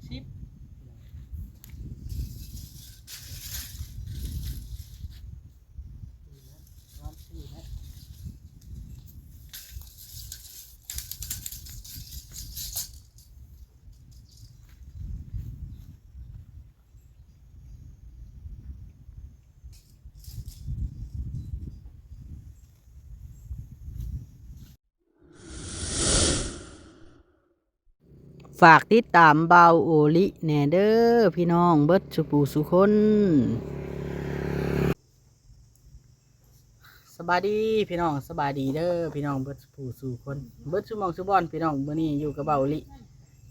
ສິບ ປະມານສີ່ແມັດ. ຝາກຕິດຕາມບ່າວໂອລິແດ່ເດີພີ່ນ້ອງເບິດສູ່ຜູ້ສູ່ຄົນ. ສະບາຍດີພີ່ນ້ອງ ສະບາຍດີເດີພີ່ນ້ອງເບິດສູ່ຜູ້ສູ່ຄົນ ເບິດສູ່ໝ່ອງສູ່ບ່ອນພີ່ນ້ອງ. ມື້ນີ້ຢູ່ກັບບ່າວໂອລິ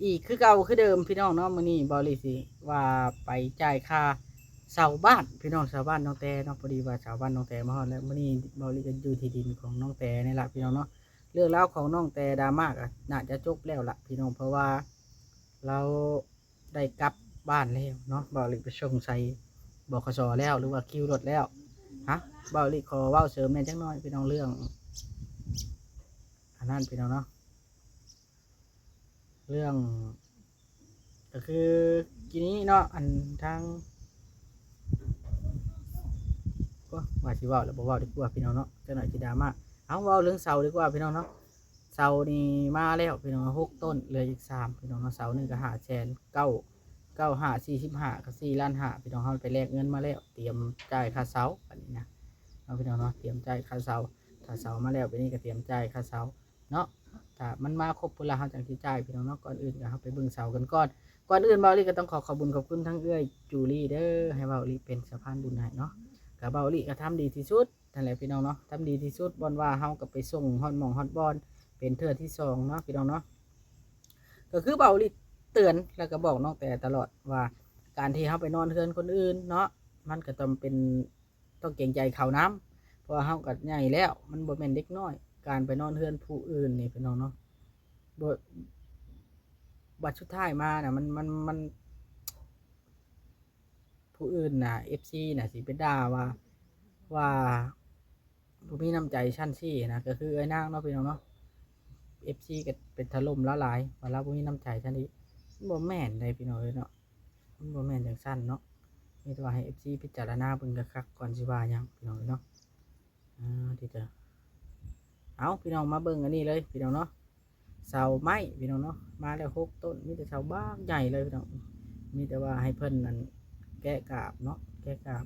ອີກຄືເກົ່າຄືເດີມພີ່ນ້ອງເນາະ. ມື້ນີ້ບ່າວໂອລິຊິວ່າໄປຈ່າຍຄ່າເຊົ່າບ້ານພີ່ນ້ອງ ເຊົ່າບ້ານນ້ອງແຕເນາະ. ພໍດີວ່າເຊົ່າບ້ານນ້ອງແຕມາຮອດແລ້ວ. ມື້ນີ້ບ່າວໂອລິກໍຢູ່ທີ່ດິນຂອງນ້ອງແຕນີ້ລະພີ່ນ້ອງເນາະ. ເລື່ອງລາວຂອງນ້ອງແຕດາມາກໍໜ້າຈະຈົບແລ້ວລະພີ່ນ້ອງ ເພາະວ່າລາວໄດ້ກັບບ້ານແລ້ວເນາະ. ບ່າວໂອລິໄປສົ່ງໃສ່ ບຂສ ແລ້ວ ຫຼືວ່າຄິວລົດແລ້ວ. ຮະ ບ່າວໂອລິຂໍເວົ້າເສີມແດ່ຈັກໜ້ອຍພີ່ນ້ອງ ເລື່ອງອັນນັ້ນພີ່ນ້ອງເນາະ. ເລື່ອງ ກໍຄືກີ້ນີ້ເນາະ ອັນທາງ ໂອ້ ວ່າຊິເວົ້າແລ້ວບໍ່ເວົ້າດີກວ່າພີ່ນ້ອງເນາະ ຈັກໜ້ອຍຊິດຣາມາ. ເອົາ ເວົ້າເລື່ອງເຊົ່າດີກວ່າພີ່ນ້ອງເນາະ. ເຊົ່ານີ້ມາແລ້ວພີ່ນ້ອງ ຫົກຕົ້ນ ເຫຼືອອີກສາມພີ່ນ້ອງເນາະ. ເຊົ່າໜຶ່ງກໍຫ້າແສນເກົ້າ ເກົ້າຫ້າ ສີ່ສິບຫ້າ ກໍສີ່ລ້ານຫ້າພີ່ນ້ອງ. ເຮົາໄປແລກເງິນມາແລ້ວ ຕຽມຈ່າຍຄ່າເຊົ່າບັດນີ້ນະເນາະ ພີ່ນ້ອງເນາະ. ຕຽມຈ່າຍຄ່າເຊົ່າ ຖ້າເຊົ່າມາແລ້ວ ບັດນີ້ກໍຕຽມຈ່າຍຄ່າເຊົ່າ ເນາະ. ຖ້າມັນມາຄົບພຸ້ນລະ ເຮົາຈັ່ງຊິຈ່າຍພີ່ນ້ອງເນາະ. ກ່ອນອື່ນກໍເຮົາໄປເບິ່ງເສົາກັນກ່ອນ. ກ່ອນອື່ນ ບ່າວອີ່ຫຼີກໍຕ້ອງຂໍຂອບບຸນຂອບຄຸນທາງເອື້ອຍຈູລີເດີ ໃຫ້ບ່າວອີ່ຫຼີເປັນສະພານບຸນໃຫ້ເນາະ. ກໍບ່າວອີ່ຫຼີກໍທຳດີທີ່ສຸດນັ້ນແຫຼະພີ່ນ້ອງເນາະ ທຳດີທີ່ສຸດ. ບ່ອນວ່າເຮົາກໍໄປສົ່ງຮອດໝ່ອງຮອດບ່ອນ ເປັນເທື່ອທີສອງເນາະພີ່ນ້ອງເນາະ. ກໍຄືບ່າວອີ່ຫຼີເຕືອນ ແລ້ວກໍບອກນ້ອງແຕຕະຫຼອດວ່າ ການທີ່ເຮົາໄປນອນເຮືອນຄົນອື່ນເນາະ ມັນກໍຕ້ອງເປັນ ຕ້ອງເກງໃຈເຂົານຳ ເພາະວ່າເຮົາກໍໃຫຍ່ແລ້ວ ມັນບໍ່ແມ່ນເດັກນ້ອຍ ການໄປນອນເຮືອນຜູ້ອື່ນນີ້ພີ່ນ້ອງເນາະ. ບໍ່ ບັດສຸດທ້າຍມານະ ມັນ ມັນ ມັນ ຜູ້ອື່ນນະ ເອັຟຊີນະ ຊິໄປດ່າວ່າ ວ່າບໍ່ມີນ້ຳໃຈຊັ້ນຊີ້ນະ ກໍຄືເອື້ອຍນາງເນາະພີ່ນ້ອງເນາະ. ເອັຟຊີກໍໄປຖະຫຼົ່ມລາວຫຼາຍ ວ່າລາວບໍ່ມີນ້ຳໃຈຊັ້ນນີ້ ມັນບໍ່ແມ່ນໃດພີ່ນ້ອງເອີຍເນາະ. ມັນບໍ່ແມ່ນຈັ່ງຊັ້ນເນາະ ມີແຕ່ວ່າໃຫ້ເອັຟຊີພິຈາລະນາເບິ່ງຄັກໆກ່ອນຊິວ່າຫຍັງພີ່ນ້ອງເອີຍເນາະ. ອ່າ ທີ່ຈະ ເອົາ ພີ່ນ້ອງມາເບິ່ງອັນນີ້ເລີຍພີ່ນ້ອງເນາະ ເສົາໄມ້ພີ່ນ້ອງເນາະ. ມາແລ້ວຫົກຕົ້ນ ມີແຕ່ເສົາບັກໃຫຍ່ເລີຍພີ່ນ້ອງ ມີແຕ່ວ່າໃຫ້ເພິ່ນນັ້ນແກະກາບເນາະ ແກະກາບ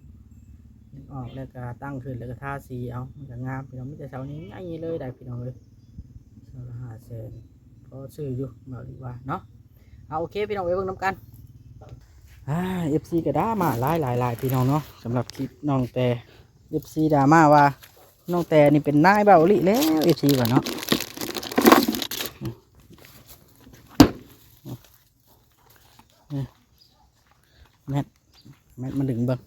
ອອກ ແລ້ວກໍຕັ້ງຂຶ້ນ ແລ້ວກໍທາສີເອົາ ມັນກໍງາມພີ່ນ້ອງ. ມີແຕ່ເສົາໃຫຍ່ໆເລີຍໄດ໋ພີ່ນ້ອງເອີຍ ເສົາລະຫ້າແສນ ພໍຊື້ຢູ່ ເວົ້າດີວ່າເນາະ. ເອົາ ໂອເຄພີ່ນ້ອງ ໄປເບິ່ງນຳກັນ. ອ່າ ເອັຟຊີກໍດຣາມາຫຼາຍໆໆ ພີ່ນ້ອງເນາະ ສຳລັບຄລິບນ້ອງແຕ ເອັຟຊີດຣາມາວ່ານ້ອງແຕນີ້ເປັນນາຍບ່າວອີ່ຫຼີແລ້ວ ເອັຟຊີວ່າເນາະ. ແມັດ ແມັດມາດຶງເບິ່ງ.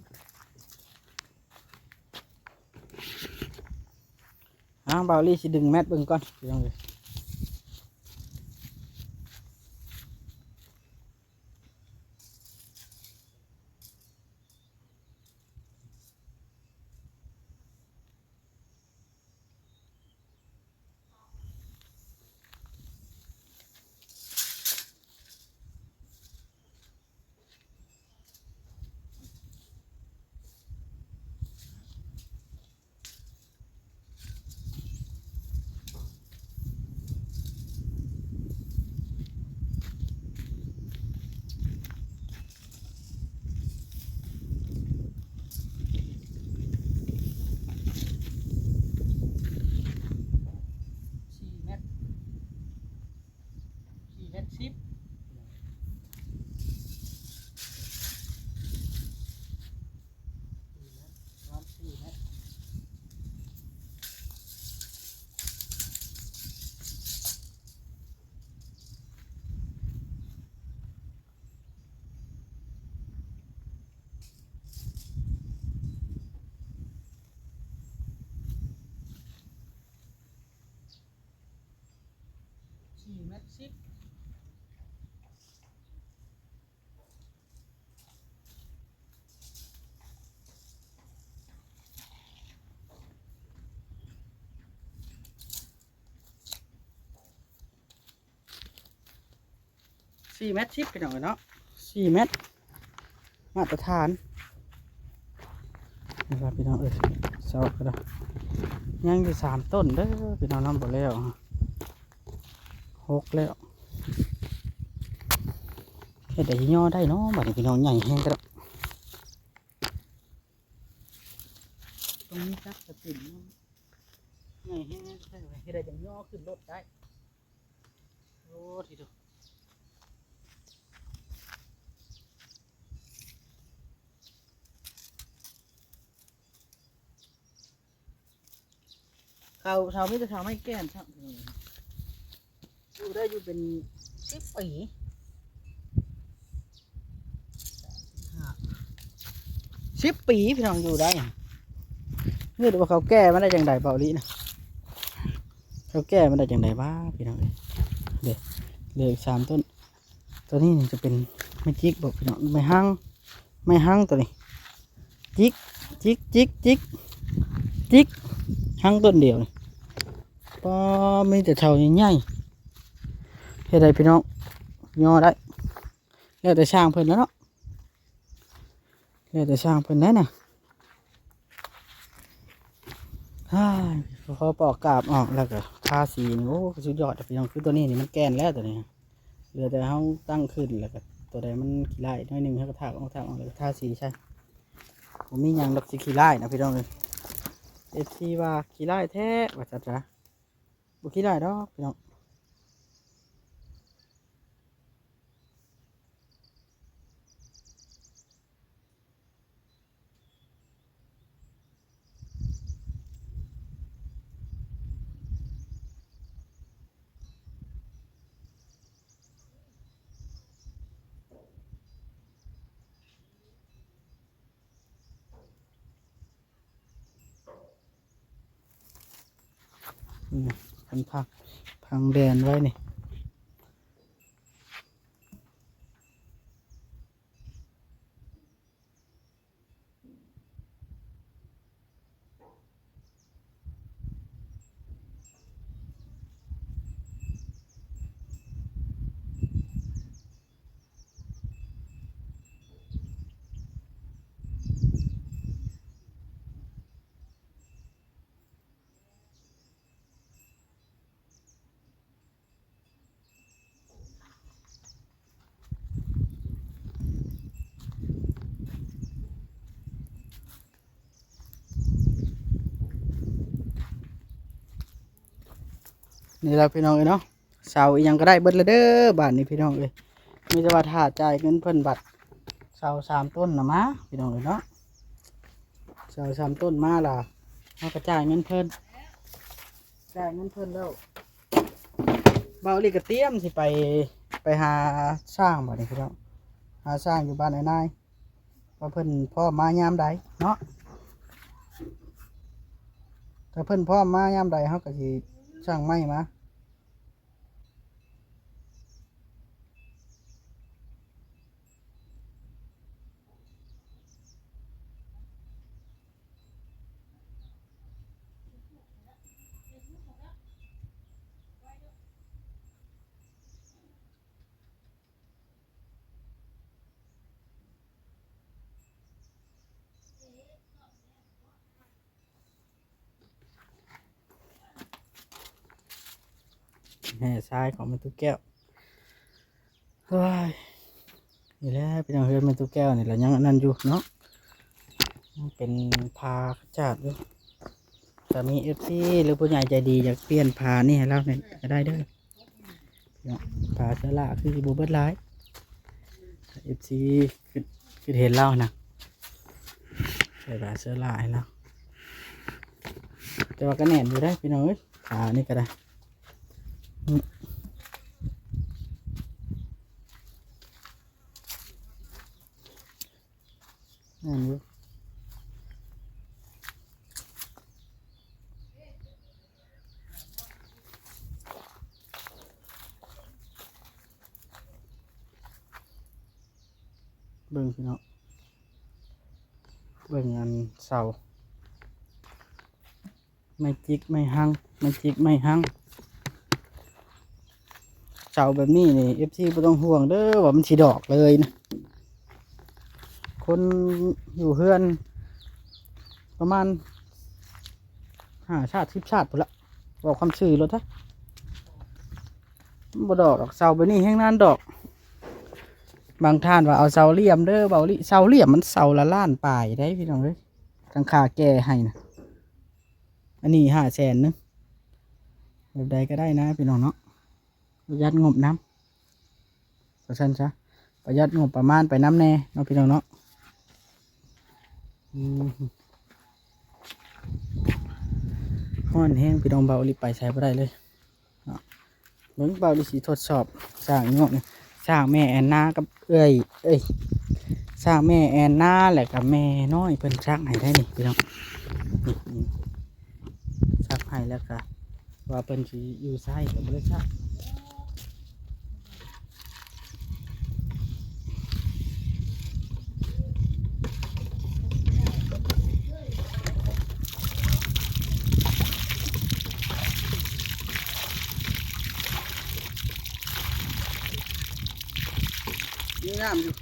ອ້າວ ບ່າວອີ່ຫຼີຊິດຶງແມັດເບິ່ງກ່ອນ ພີ່ນ້ອງເອີຍ. ສີ່ແມັດ ສີ່ແມັດສິບ ປະມານສີ່ແມັດ. ສີ່ແມັດສິບ ສີ່ແມັດສິບ ພີ່ນ້ອງເອີຍເນາະ. ສີ່ແມັດ ມາດຕະຖານ ນີ້ວ່າພີ່ນ້ອງເອີຍ ຊອກກໍໄດ້ ຍັງຢູ່ສາມຕົ້ນເດີພີ່ນ້ອງເນາະ ບໍ່ແລ້ວ ຫົກແລ້ວ ເຮັດໃດຊິຍໍໄດ້ເນາະ ບາດນີ້ພີ່ນ້ອງ ໃຫຍ່ແຮງກະດອກ ຕ້ອງມີຈັກສະຕິນ ໃຫຍ່ແຮງ ເຮັດໃດຈັ່ງຍໍຂຶ້ນລົດໄດ້. ໂອ້ ທີໂດ ເຂົາ ເສົາມີແຕ່ເສົາໄມ້ແກ່ນຊ້ຳ ຢູ່ໄດ້ຢູ່ເປັນສິບປີ ສິບປີພີ່ນ້ອງຢູ່ໄດ້ ເຮີ້ຍ ວ່າເຂົາແກ່ມາໄດ້ຈັ່ງໃດເບົາຫຼີນະ ເຂົາແກ່ມາໄດ້ຈັ່ງໃດວະພີ່ນ້ອງເອີຍ ເດ ເຫຼືອອີກສາມຕົ້ນ ຕົວນີ້ນີ້ຈະເປັນໄມ້ຈິກບໍພີ່ນ້ອງ ໄມ້ຮັງ ໄມ້ຮັງຕົວນີ້ ຈິກ ຈິກ ຈິກ ຈິກ ຈິກ ຮັງຕົ້ນດຽວນີ້ ປ້າ ມີແຕ່ເຖົ້າໃຫຍ່ໆ ເຮັດໃດພີ່ນ້ອງ ຍໍໄດ້ ແລ້ວແຕ່ຊ່າງເພິ່ນແລ້ວເນາະ ແລ້ວແຕ່ຊ່າງເພິ່ນແຫຼະນະ ຮາຍ ພໍປອກກາບອອກແລ້ວກໍທາສີນີ້ ໂອ້ ສຸດຍອດພີ່ນ້ອງ ຄືຕົວນີ້ນີ້ມັນແກ່ນແລ້ວຕົວນີ້ ເຫຼືອແຕ່ເຮົາຕັ້ງຂຶ້ນ ແລ້ວກໍຕົວໃດມັນຂີ້ຮ້າຍໜ້ອຍໜຶ່ງ ເຮົາກໍຖາກອອກ ຖາກອອກ ແລ້ວກໍທາສີໃສ່ ບໍ່ມີຫຍັງດອກຊິຂີ້ຮ້າຍນະພີ່ນ້ອງເອີຍ ເອັຟຊີວ່າຂີ້ຮ້າຍແທ້ວ່າຊັ້ນຊະ ບໍ່ຂີ້ຮ້າຍດອກພີ່ນ້ອງ. ນີ້ ເພິ່ນພັງ ພັງແດນໄວ້ນີ້. ນີ້ລະພີ່ນ້ອງເອີຍເນາະ ເສົາອີ່ຫຍັງກໍໄດ້ເບິດລະເດີ ບາດນີ້ພີ່ນ້ອງເອີຍ ມີແຕ່ວ່າຖ້າຈ່າຍເງິນເພິ່ນ ບັດເສົາສາມຕົ້ນນະມາ ພີ່ນ້ອງເອີຍເນາະ ເສົາສາມຕົ້ນມາລະ ເຮົາກໍຈ່າຍເງິນເພິ່ນ ຈ່າຍເງິນເພິ່ນແລ້ວ ເບົາອີ່ຫຼີກໍຕຽມຊິໄປ ໄປຫາຊ່າງບາດນີ້ພີ່ນ້ອງ ຫາຊ່າງຢູ່ບ້ານອ້າຍນາຍ ວ່າເພິ່ນພ້ອມມາຍາມໃດເນາະ ຖ້າເພິ່ນພ້ອມມາຍາມໃດ ເຮົາກໍຊິສັ່ງໄມ້ມາ. ແຮ່ຊາຍຂອງແມ່ຕູ້ແກ້ວ ໂອ້ຍ ນີ້ແຫຼະພີ່ນ້ອງ ເຮືອນແມ່ຕູ້ແກ້ວນີ້ລະຍັງອັນນັ້ນຢູ່ເນາະ ຍັງເປັນຜ້າຂະຈາດຢູ່ ຖ້າມີເອັຟຊີ ຫຼື ຜູ້ໃຫຍ່ໃຈດີຢາກປ່ຽນຜ້ານີ້ໃຫ້ລາວນີ້ກໍໄດ້ເດີ. ເນາະ ຜ້າເຊື້ອລາຄືຊິບໍ່ເບິດຫຼາຍ ເອັຟຊີ ຄື ຄືເຫັນລາວນະ ໃສ່ຜ້າເຊື້ອລາໃຫ້ລາວ ແຕ່ວ່າກໍແໜ້ນຢູ່ເດ້ພີ່ນ້ອງເອີຍ ຜ້ານີ້ກໍໄດ້ ອືມ ແມ່ນຢູ່ ເບິ່ງພີ່ນ້ອງ ເບິ່ງອັນເສົາ ໄມ້ຈິກໄມ້ຮັງ ໄມ້ຈິກໄມ້ຮັງ ເສົາແບບນີ້ນີ້ ເອັຟຊີ ບໍ່ຕ້ອງຫ່ວງເດີວ່າມັນຊິດອກເລີຍນະ ຄົນຢູ່ເຮືອນປະມານຫ້າຊາດສິບຊາດພຸ້ນລະ ເວົ້າຄຳຊື່ໂລດ ມັນບໍ່ດອກດອກ ເສົາແບບນີ້ແຮງນານດອກ. ບາງທ່ານວ່າເອົາເສົາຫຼ່ຽມເດີ ເບົາລີ້ ເສົາຫຼ່ຽມມັນເສົາລະລ້ານປາຍເດ້ພີ່ນ້ອງເອີຍ ທັງຄ່າແກ່ໃຫ້ນະ. ອັນນີ້ຫ້າແສນໜຶ່ງ ແບບໃດກໍໄດ້ນະພີ່ນ້ອງເນາະ ປະຢັດງົບນຳ ວ່າຊັ້ນຊະ ປະຢັດງົບປະມານໄປນຳແດ່ເນາະພີ່ນ້ອງເນາະ. ອືມ ຮ້ອນແຮງພີ່ນ້ອງ ເບົາລີ້ໄປໃສບໍ່ໄດ້ເລີຍເນາະ. ເບິ່ງ ເບົາລີ້ຊິທົດສອບຊ່າງຢູ່ນີ້ ຊ່າງແມ່ແອນນາກັບເອື້ອຍ ເອີຍ ຊ່າງແມ່ແອນນາ ແລະກະແມ່ນ້ອຍເພິ່ນຊັກໃຫ້ໄດ້ນີ້ພີ່ນ້ອງ ນີ້ ນີ້ ຊັກໃຫ້ແລ້ວກະ ວ່າເພິ່ນຊິຢູ່ໃສກໍບໍ່ໄດ້ຊັກ. ມີນ້ຳຢູ່.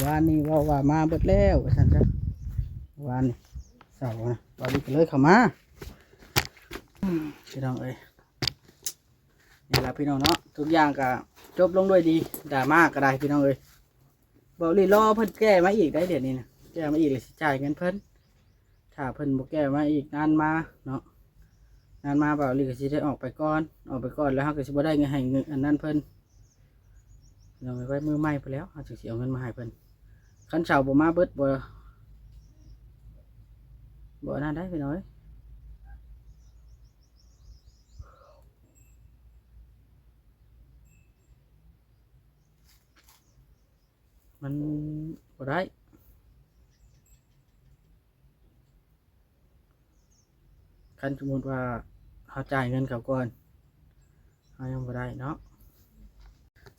ວານນີ້ເວົ້າວ່າມາເບິດແລ້ວ ວ່າຊັ້ນຊະ. ວານນີ້ເສົານະ ເບົາລີ້ກໍເລີຍເຂົ້າມາ ອືມ ພີ່ນ້ອງເອີຍ. ນີ້ລະພີ່ນ້ອງເນາະ ທຸກຢ່າງກໍຈົບລົງດ້ວຍດີ ດຣາມາກໍໄດ້ພີ່ນ້ອງເອີຍ. ເບົາລີ້ລໍເພິ່ນແກ້ມາອີກໄດ໋ ດຽວນີ້ນະ ແກ້ມາອີກແລ້ວຊິຈ່າຍເງິນເພິ່ນ. ຖ້າເພິ່ນບໍ່ແກ້ມາອີກນານມາເນາະ ນານມາເບົາລີ້ກໍຊິໄດ້ອອກໄປກ່ອນ ອອກໄປກ່ອນແລ້ວເຮົາກໍຊິບໍ່ໄດ້ເງິນໃຫ້ເງິນອັນນັ້ນເພິ່ນ. ເອົາໄວ້ມື້ໃໝ່ພຸ້ນແລ້ວ ເຮົາຈຶ່ງຊິເອົາເງິນມາໃຫ້ເພິ່ນ. ຄັນເສົາບໍ່ມາເບິດ ບໍ່ ບໍ່ອັນນັ້ນໄດ໋ພີ່ນ້ອງເອີຍ. ມັນບໍ່ໄດ້ ຄັນສົມມຸດວ່າເຮົາຈ່າຍເງິນເຂົາກ່ອນ ເຮົາຍັງບໍ່ໄດ້ເນາະ.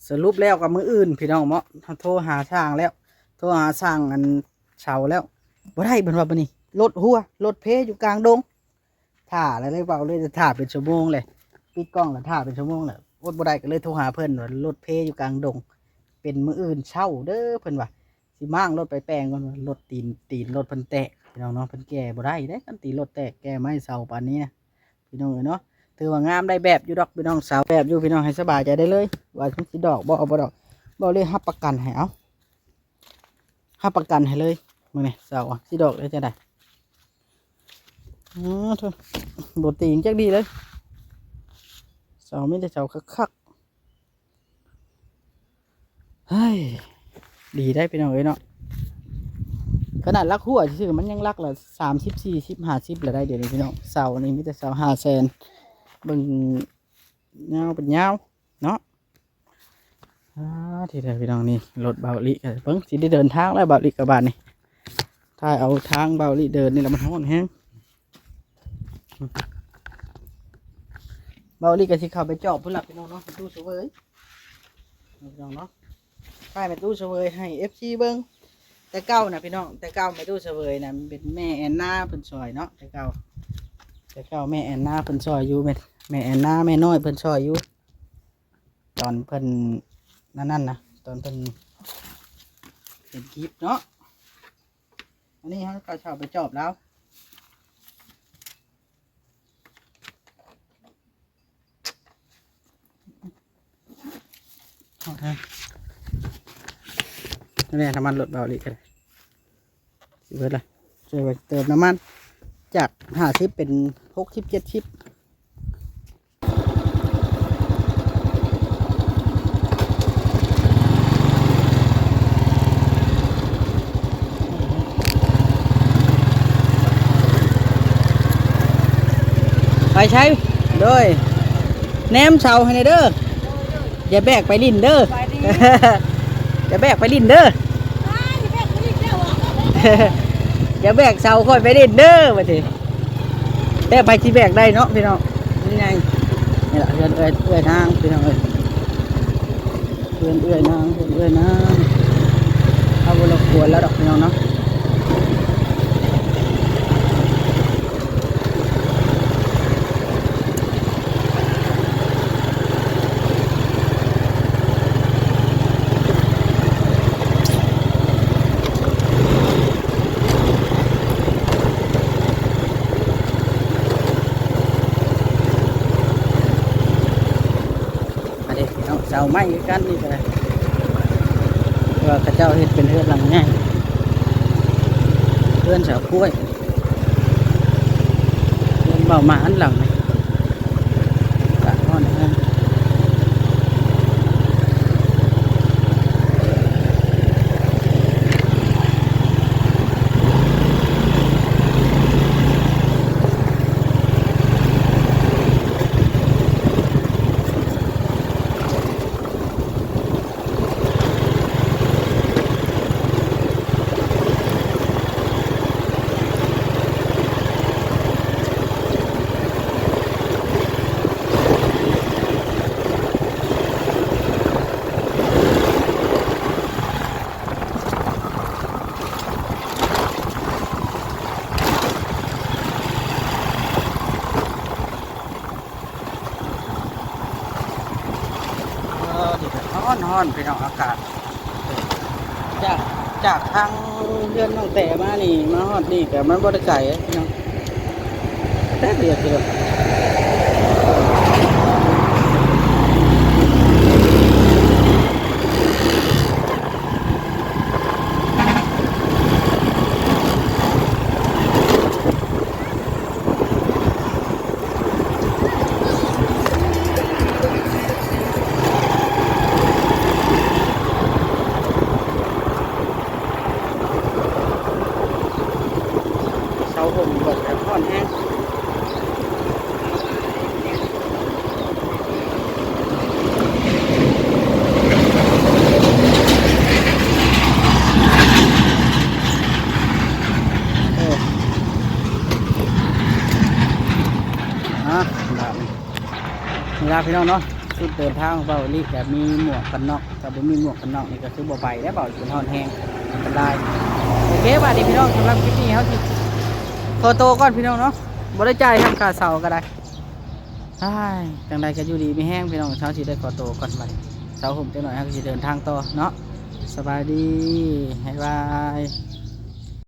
ສະຫຼຸບແລ້ວກໍມື້ອື່ນພີ່ນ້ອງເນາະ ເຮົາໂທຫາຊ່າງແລ້ວ ໂທຫາຊ່າງອັນເສົາແລ້ວ ບໍ່ໄດ້ ເພິ່ນວ່າບັດນີ້ລົດຮົ່ວ ລົດເພຢູ່ກາງດົງ. ຖ້າແລ້ວເລີຍ ເວົ້າເລີຍ ຖ້າເປັນຊົ່ວໂມງເລີຍ ປິດກ້ອງແລ້ວ ຖ້າເປັນຊົ່ວໂມງແລ້ວ ອົດບໍ່ໄດ້ ກໍເລີຍໂທຫາເພິ່ນວ່າລົດເພຢູ່ກາງດົງ ເປັນມື້ອື່ນເຊົ້າເດີ ເພິ່ນວ່າ ຊິມ້າງລົດໄປແປງກ່ອນວ່າ ລົດຕີນ ຕີນລົດເພິ່ນແຕກ ພີ່ນ້ອງເນາະ ເພິ່ນແກ່ບໍ່ໄດ້ເດ້ ຄັນຕີນລົດແຕກ ແກ່ໄມ້ເສົາປານນີ້ນະ ພີ່ນ້ອງເອີຍເນາະ. ຖືວ່າງາມ ໄດ້ແບບຢູ່ດອກ ພີ່ນ້ອງ ເສົາແບບຢູ່ ພີ່ນ້ອງ ໃຫ້ສະບາຍໃຈໄດ້ເລີຍ ວ່າມັນຊິດອກບໍ່ ເອົາບໍ່ດອກ ເວົ້າເລີຍ ຮັບປະກັນໃຫ້ເອົາ ຮັບປະກັນໃຫ້ເລີຍ. ເບິ່ງນີ້ ເສົາຊິດອກໄດ້ຈັ່ງໃດ? ອໍ ໂທ້ ບໍ່ຕີງຈັກດີເລີຍ ເສົາມີແຕ່ເສົາຄັກໆ. ເຮີ້ຍ ດີໄດ໋ພີ່ນ້ອງເອີຍເນາະ ຂະໜາດຫຼັກຫົວຊື່ໆ ມັນຍັງຫຼັກລະສາມສິບ ສີ່ສິບ ຫ້າສິບລະໄດ໋ ດຽວນີ້ພີ່ນ້ອງ. ເສົານີ້ມີແຕ່ເສົາຫ້າແສນ ເບິ່ງຍາວເປັນຍາວເນາະ. ອ່າ ທີ່ແທ້ພີ່ນ້ອງ ນີ້ລົດເບົາລີ້ ເບິ່ງ ຊິໄດ້ເດີນທາງແລ້ວເບົາລີ້ ກັບບ້ານນີ້ ຖ່າຍເອົາທາງເບົາລີ້ເດີນນີ້ລະ ມັນຮ້ອນແຮງ. ເບົາລີ້ກໍຊິເຂົ້າໄປຈອບພຸ້ນລະພີ່ນ້ອງເນາະ ແມ່ຕູ້ສະເຫວີຍ ພີ່ນ້ອງເນາະ. ຖ່າຍແມ່ຕູ້ສະເຫວີຍໃຫ້ເອັຟຊີເບິ່ງ ແຕ່ເກົ່ານະພີ່ນ້ອງ ແຕ່ເກົ່າແມ່ຕູ້ສະເຫວີຍນະ ເປັນແມ່ແອນນາເພິ່ນຊ່ອຍເນາະ ແຕ່ເກົ່າ ແຕ່ເກົ່າແມ່ແອນນາເພິ່ນຊ່ອຍຢູ່ ແມ່ ແມ່ແອນນາ ແມ່ນ້ອຍເພິ່ນຊ່ອຍຢູ່ ຕອນເພິ່ນນັ້ນໆ ນະ ຕອນເພິ່ນເຮັດຄລິບເນາະ. ອັນນີ້ເຮົາກໍເຊົ່າໄປຈອບລາວ ນີ້ແຫຼະ ນ້ຳມັນລົດເບົາລີ້ກໍໄດ້ ຊິເບິດລະ ຊ່ວຍໄວ້ເຕີມນ້ຳມັນ ຈາກຫ້າສິບເປັນຫົກສິບ ເຈັດສິບ. ໄປໃສ? ໂດຍ ແນມເສົາໃຫ້ແດ່ເດີ. ຢ່າແບກໄປຫຼິ້ນເດີ ຢ່າແບກໄປຫຼິ້ນເດີ ຢ່າແບກເສົາຂ້ອຍໄປຫຼິ້ນເດີ ວ່າຊີ້. ແຕ່ໃຜຊິແບກໄດ້ເນາະພີ່ນ້ອງ ນີ້ໄງ ນີ້ລະເຮືອນເອື້ອຍ ເອື້ອຍນາງພີ່ນ້ອງເອີຍ ເຮືອນເອື້ອຍນາງ ເຮືອນເອື້ອຍນາງ. ເຮົາບໍ່ລົບກວນລາວດອກພີ່ນ້ອງເນາະ. ເສົາໄມ້ຄືກັນນີ້ກໍໄດ້ ແຕ່ວ່າເຂົາເຈົ້າເຮັດເປັນເຮືອນຫຼັງໃຫຍ່ ເຮືອນສາວກ້ວຍ ເຮືອນເບົາໝານຫຼັງນີ້ ກະຮ້ອນແຮງ. ເອີ ນີ້ກໍຮ້ອນໆ ພີ່ນ້ອງ ອາກາດ ຈາກ ຈາກທາງເຮືອນນ້ອງແຕມານີ້ ມາຮອດນີ້ກໍມັນບໍ່ໄດ້ໄກພີ່ນ້ອງ ແປັບດຽວ ພີ່ນ້ອງ. ເສົາຮົ່ມເບິດແລ້ວ ຮ້ອນແຮງ. ເອີ ອ່ະ ບາດນີ້ ນີ້ລະພີ່ນ້ອງເນາະ ຊຸດເດີນທາງຂອງເບົາອີລິ ແບບມີໝວກກັນນັອກ ຖ້າບໍ່ມີໝວກກັນນັອກນີ້ກໍຄືບໍ່ໄປແລ້ວ ເບົາອີລິ ມັນຮ້ອນແຮງ ອັນຕະລາຍ. ໂອເຄ ບາດນີ້ພີ່ນ້ອງ ສຳລັບຄລິບນີ້ເຮົາຊິຂໍໂຕກ່ອນພີ່ນ້ອງເນາະ ບໍ່ໄດ້ຈ່າຍຄ່າເຊົ່າກໍໄດ້. ອ້າຍ ຈັ່ງໃດກໍຢູ່ດີມີແຮງພີ່ນ້ອງ ເຮົາຊິໄດ້ຂໍໂຕກ່ອນບັດນີ້ ເຊົາຮົ່ມຈັກໜ້ອຍ ເຮົາກໍຊິເດີນທາງຕໍ່ເນາະ. ສະບາຍດີ ບາຍບາຍ.